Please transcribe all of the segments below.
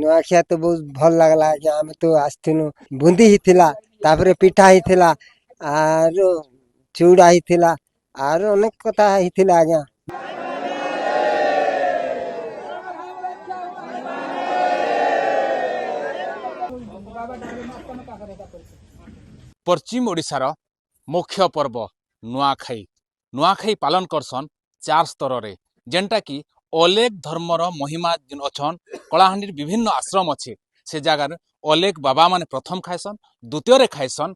ନୂଆଖିଆ ତ ବହୁତ ଭଲ ଲାଗଲା ଆଜ୍ଞା। ଆମେ ତ ଆସିଥିନୁ, ବୁନ୍ଦି ହେଇଥିଲା, ତାପରେ ପିଠା ହେଇଥିଲା, ଆରୁ ଚୁଡ଼ା ହେଇଥିଲା, ଆରୁ ଅନେକ କଥା ହେଇଥିଲା ଆଜ୍ଞା। ପଶ୍ଚିମ ଓଡ଼ିଶାର ମୁଖ୍ୟ ପର୍ବ ନୂଆଖାଇ। ନୂଆଖାଇ ପାଳନ କରସନ୍ ଚାର ସ୍ତରରେ, ଯେନ୍ଟାକି ଅଲେକ ଧର୍ମର ମହିମା ଯେନ୍ ଅଛନ୍। କଳାହାଣ୍ଡିର ବିଭିନ୍ନ ଆଶ୍ରମ ଅଛେ, ସେ ଜାଗାରେ ଅଲେକ ବାବାମାନେ ପ୍ରଥମ ଖାଇସନ୍, ଦ୍ୱିତୀୟରେ ଖାଇସନ୍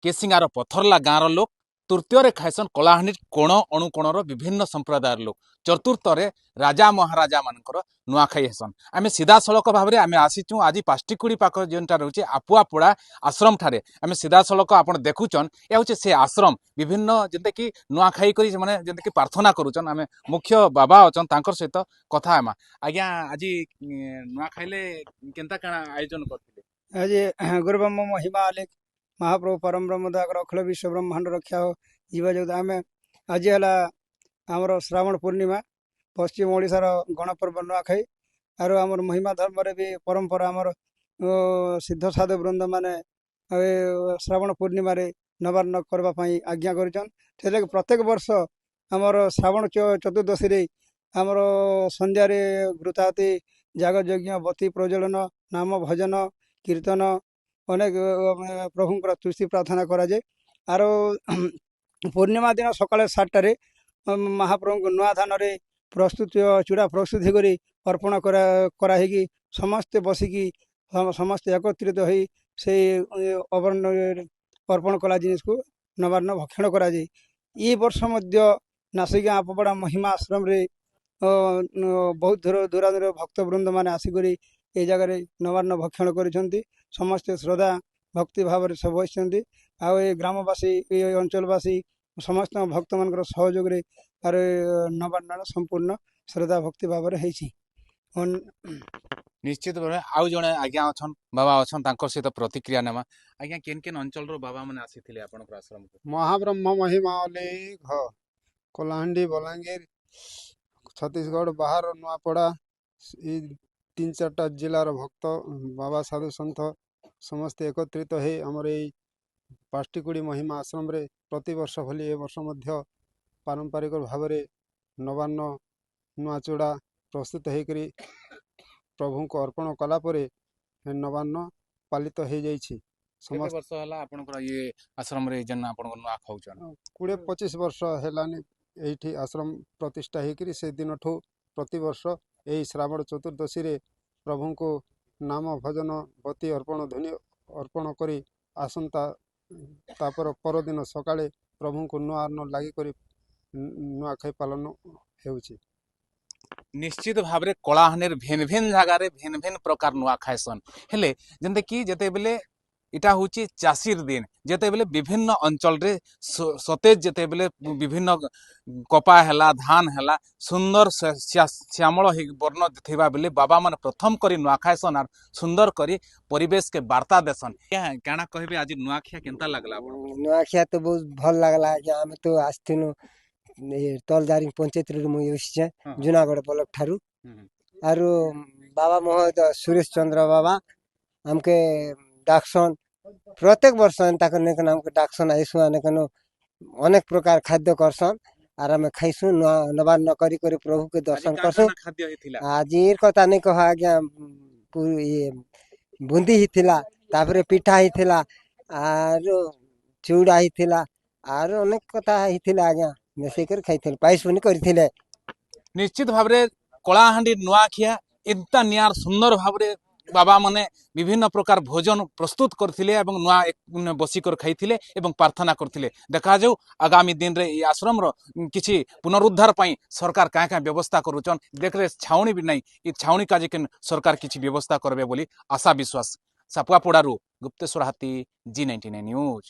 କେସିଙ୍ଗାର ପଥରଲା ଗାଁର ଲୋକ, ତୃତୀୟରେ ଖାଇସନ୍ କଳାହାଣ୍ଡି କୋଣ ଅଣୁକୋଣର ବିଭିନ୍ନ ସମ୍ପ୍ରଦାୟର ଲୋକ, ଚତୁର୍ଥରେ ରାଜା ମହାରାଜା ମାନଙ୍କର ନୂଆଖାଇ ହେସନ୍। ଆମେ ସିଧାସଳଖ ଭାବରେ ଆମେ ଆସିଛୁ ଆଜି ପାଷ୍ଟିକୁଡ଼ି ପାଖ ଯେନ୍ଟା ରହୁଛି ଆପୁଆପୋଡ଼ା ଆଶ୍ରମ ଠାରେ। ଆମେ ସିଧାସଳଖ ଆପଣ ଦେଖୁଛନ୍, ଏ ହେଉଛି ସେ ଆଶ୍ରମ। ବିଭିନ୍ନ ଯେନ୍ତାକି ନୂଆଖାଇ କରି ସେମାନେ ଯେନ୍ତାକି ପ୍ରାର୍ଥନା କରୁଛନ୍। ଆମେ ମୁଖ୍ୟ ବାବା ଅଛନ୍, ତାଙ୍କର ସହିତ କଥା ହେମା। ଆଜ୍ଞା, ଆଜି ନୂଆଖାଇଲେ କେନ୍ତା କାଣା ଆୟୋଜନ କରିଥିଲେ? ଆଜି ଗୁରୁବ୍ରହ୍ମ ମହିମା ଅଲେଖ ମହାପ୍ରଭୁ ପରମ ବ୍ରହ୍ମ ଦୟାକର ଅଖିଳ ବିଶ୍ୱ ବ୍ରହ୍ମାଣ୍ଡ ରକ୍ଷା ହୋ ଜୀବ ଜଗତ। ଆମେ ଆଜି ହେଲା ଆମର ଶ୍ରାବଣ ପୂର୍ଣ୍ଣିମା, ପଶ୍ଚିମ ଓଡ଼ିଶାର ଗଣପର୍ବ ନୂଆଖାଇ। ଆରୁ ଆମର ମହିମା ଧର୍ମରେ ବି ପରମ୍ପରା ଆମର ସିଦ୍ଧ ସାଧୁ ବୃନ୍ଦ ମାନେ ଏ ଶ୍ରାବଣ ପୂର୍ଣ୍ଣିମାରେ ନବାନ୍ନ କରିବା ପାଇଁ ଆଜ୍ଞା କରିଛନ୍। ସେଥିଲାଗି ପ୍ରତ୍ୟେକ ବର୍ଷ ଆମର ଶ୍ରାବଣ ଚତୁର୍ଦ୍ଦଶୀରେ ଆମର ସନ୍ଧ୍ୟାରେ ଘୃତାହୁତି, ଯାଗ ଯଜ୍ଞ, ବତୀ ପ୍ରଜ୍ୱଳନ, ନାମ ଭଜନ କୀର୍ତ୍ତନ, ଅନେକ ପ୍ରଭୁଙ୍କର ତୁଷ୍ଟି ପ୍ରାର୍ଥନା କରାଯାଏ। ଆରୁ ପୂର୍ଣ୍ଣିମା ଦିନ ସକାଳେ 7ଟାରେ ମହାପ୍ରଭୁଙ୍କୁ ନୂଆ ଧାନରେ ପ୍ରସ୍ତୁତ ଚୂଡ଼ା ପ୍ରସ୍ତୁତି କରି ଅର୍ପଣ କରାହେଇକି ସମସ୍ତେ ବସିକି ସମସ୍ତେ ଏକତ୍ରିତ ହୋଇ ସେଇ ଅବର୍ଣ୍ଣ ଅର୍ପଣ କଲା ଜିନିଷକୁ ନବାନ୍ନ ଭକ୍ଷଣ କରାଯାଏ। ଏ ବର୍ଷ ମଧ୍ୟ ନାସିଗାଁ ଆପପଡ଼ା ମହିମା ଆଶ୍ରମରେ ବହୁତ ଦୂର ଦୂରାନ୍ତର ଭକ୍ତବୃନ୍ଦ ମାନେ ଆସିକରି ଏଇ ଜାଗାରେ ନବାନ୍ନ ଭକ୍ଷଣ କରିଛନ୍ତି। ସମସ୍ତେ ଶ୍ରଦ୍ଧା ଭକ୍ତି ଭାବରେ ସବୁ ଆସିଛନ୍ତି। ଆଉ ଏ ଗ୍ରାମବାସୀ, ଏ ଅଞ୍ଚଳବାସୀ ସମସ୍ତ ଭକ୍ତମାନଙ୍କର ସହଯୋଗରେ ଆର ନବାନ୍ନ ସମ୍ପୂର୍ଣ୍ଣ ଶ୍ରଦ୍ଧା ଭକ୍ତି ଭାବରେ ହେଇଛି। ନିଶ୍ଚିତ ଭାବେ ଆଉ ଜଣେ ଆଜ୍ଞା ଅଛନ୍, ବାବା ଅଛନ୍, ତାଙ୍କର ସହିତ ପ୍ରତିକ୍ରିୟା ନେମା। ଆଜ୍ଞା, କେନ୍ କେନ୍ ଅଞ୍ଚଳର ବାବା ମାନେ ଆସିଥିଲେ ଆପଣଙ୍କର ଆଶ୍ରମକୁ? ମହାବ୍ରହ୍ମ ମହିମା ଅଲେଖ। କଳାହାଣ୍ଡି, ବଲାଙ୍ଗୀର, ଛତିଶଗଡ଼, ବାହାର ନୂଆପଡ଼ା, ଏଇ ତିନି ଚାରିଟା ଜିଲ୍ଲାର ଭକ୍ତ ବାବା, ସାଧୁ ସନ୍ଥ ସମସ୍ତେ ଏକତ୍ରିତ ହେଇ ଆମର ଏଇ ପାଷ୍ଟିକୁଡ଼ି ମହିମା ଆଶ୍ରମରେ ପ୍ରତିବର୍ଷ ଭଳି ଏ ବର୍ଷ ମଧ୍ୟ ପାରମ୍ପରିକ ଭାବରେ ନବାନ୍ନ ନୂଆ ଚୂଡ଼ା ପ୍ରସ୍ତୁତ ହେଇକରି ପ୍ରଭୁଙ୍କୁ ଅର୍ପଣ କଲା ପରେ ନବାନ୍ନ ପାଳିତ ହେଇଯାଇଛି। କେତେ ସମସ୍ତ ବର୍ଷ ହେଲା ଆପଣଙ୍କର ଇଏ ଆଶ୍ରମରେ ଯେନ୍ ଆପଣଙ୍କ ନୂଆ ଖାଉଛନ୍? 20-25 ବର୍ଷ ହେଲାନି ଏଇଠି ଆଶ୍ରମ ପ୍ରତିଷ୍ଠା ହେଇକରି। ସେ ଦିନଠୁ ପ୍ରତିବର୍ଷ ଏଇ ଶ୍ରାବଣ ଚତୁର୍ଦ୍ଦଶୀରେ ପ୍ରଭୁଙ୍କୁ ନାମ ଭଜନ, ବତୀ ଅର୍ପଣ, ଧୁନି ଅର୍ପଣ କରି ଆସନ୍ତା ତାପର ପରଦିନ ସକାଳେ ପ୍ରଭୁଙ୍କୁ ନୂଆ ଅନ୍ନ ଲାଗି କରି ନୂଆଖାଇ ପାଳନ ହେଉଛି। ନିଶ୍ଚିତ ଭାବରେ କଳାହାଣ୍ଡିର ଭିନ୍ନ ଭିନ୍ନ ଜାଗାରେ ଭିନ୍ନ ଭିନ୍ନ ପ୍ରକାର ନୂଆ ଖାଇସନ୍। ହେଲେ ଯେନ୍ତାକି ଯେତେବେଲେ ଏଟା ହଉଛି ଚାଷୀର ଦିନ, ଯେତେବେଲେ ବିଭିନ୍ନ ଅଞ୍ଚଳରେ ସତେଜ ଯେତେବେଲେ ବିଭିନ୍ନ କପା ହେଲା, ଧାନ ହେଲା, ସୁନ୍ଦର ଶ୍ୟାମଳ ହେଇ ବର୍ଣ୍ଣ ଥିବା ବେଲେ ବାବା ମାନେ ପ୍ରଥମ କରି ନୂଆ ଖାଇସନ୍ ଆର୍ ସୁନ୍ଦର କରି ପରିବେଶକେ ବାର୍ତ୍ତା ଦେସନ୍। ଆଜ୍ଞା, କାଣା କହିବେ, ଆଜି ନୂଆଖିଆ କେନ୍ତା ଲାଗଲା ଆପଣଙ୍କୁ? ନୂଆଖିଆ ତ ବହୁତ ଭଲ ଲାଗଲା ଆଜ୍ଞା। ଆମେ ତ ଆସିଥିନୁ ଏ ତଲଜାରି ପଞ୍ଚାୟତରୁ ମୁଇଁ ଆସିଛେ, ଜୁନାଗଡ଼ ବ୍ଲକ ଠାରୁ। ଆରୁ ବାବା ମହୋଦୟ ସୁରେଶ ଚନ୍ଦ୍ର ବାବା ଆମକେ ଡାକସନ୍ ପ୍ରତ୍ୟେକ ବର୍ଷ। ଏନ୍ତା କରି ନେଇକନ ଆମକେ ଡାକସନ୍, ଆଇସୁଁ ନେଇକନ ଅନେକ ପ୍ରକାର ଖାଦ୍ୟ କରସନ୍ ଆର୍ ଆମେ ଖାଇସୁଁ, ନୂଆ ନବାନ୍ନ କରି କରି ପ୍ରଭୁକେ ଆଜି ଦର୍ଶନ କାଣା କରସୁଁ। କାଣା ଖାଦ୍ୟ ହେଇଥିଲା? ଆଜିର କଥା ନାଇଁ କହ ଆଜ୍ଞା। ଇଏ ବୁନ୍ଦି ହେଇଥିଲା, ତାପରେ ପିଠା ହେଇଥିଲା, ଆରୁ ଚୁଡ଼ା ହେଇଥିଲା, ଆରୁ ଅନେକ କଥା ହେଇଥିଲା ଆଜ୍ଞା। ମିଶେଇକରି ଖାଇଥିଲେ, ପାଇସ୍ ପୁନି କରିଥିଲେ। ନିଶ୍ଚିତ ଭାବରେ କଳାହାଣ୍ଡି ନୂଆଖିଆ ଏନ୍ତା ନିଆର ସୁନ୍ଦର ଭାବରେ ବାବା ମାନେ ବିଭିନ୍ନ ପ୍ରକାର ଭୋଜନ ପ୍ରସ୍ତୁତ କରିଥିଲେ ଏବଂ ନୂଆ ବସିକରି ଖାଇଥିଲେ ଏବଂ ପ୍ରାର୍ଥନା କରିଥିଲେ। ଦେଖାଯାଉ ଆଗାମୀ ଦିନରେ ଏଇ ଆଶ୍ରମର କିଛି ପୁନରୁଦ୍ଧାର ପାଇଁ ସରକାର କାଁ କାଁ ବ୍ୟବସ୍ଥା କରୁଛନ୍। ଦେଖିଲେ ଛାଉଣି ବି ନାହିଁ, ଏ ଛାଉଣି କାଜେ କେନ୍ ସରକାର କିଛି ବ୍ୟବସ୍ଥା କରିବେ ବୋଲି ଆଶା ବିଶ୍ୱାସ। ସାପୁଆପଡ଼ାରୁ ଗୁପ୍ତେଶ୍ୱର ହାତୀ, ଜି 99 ନ୍ୟୁଜ୍।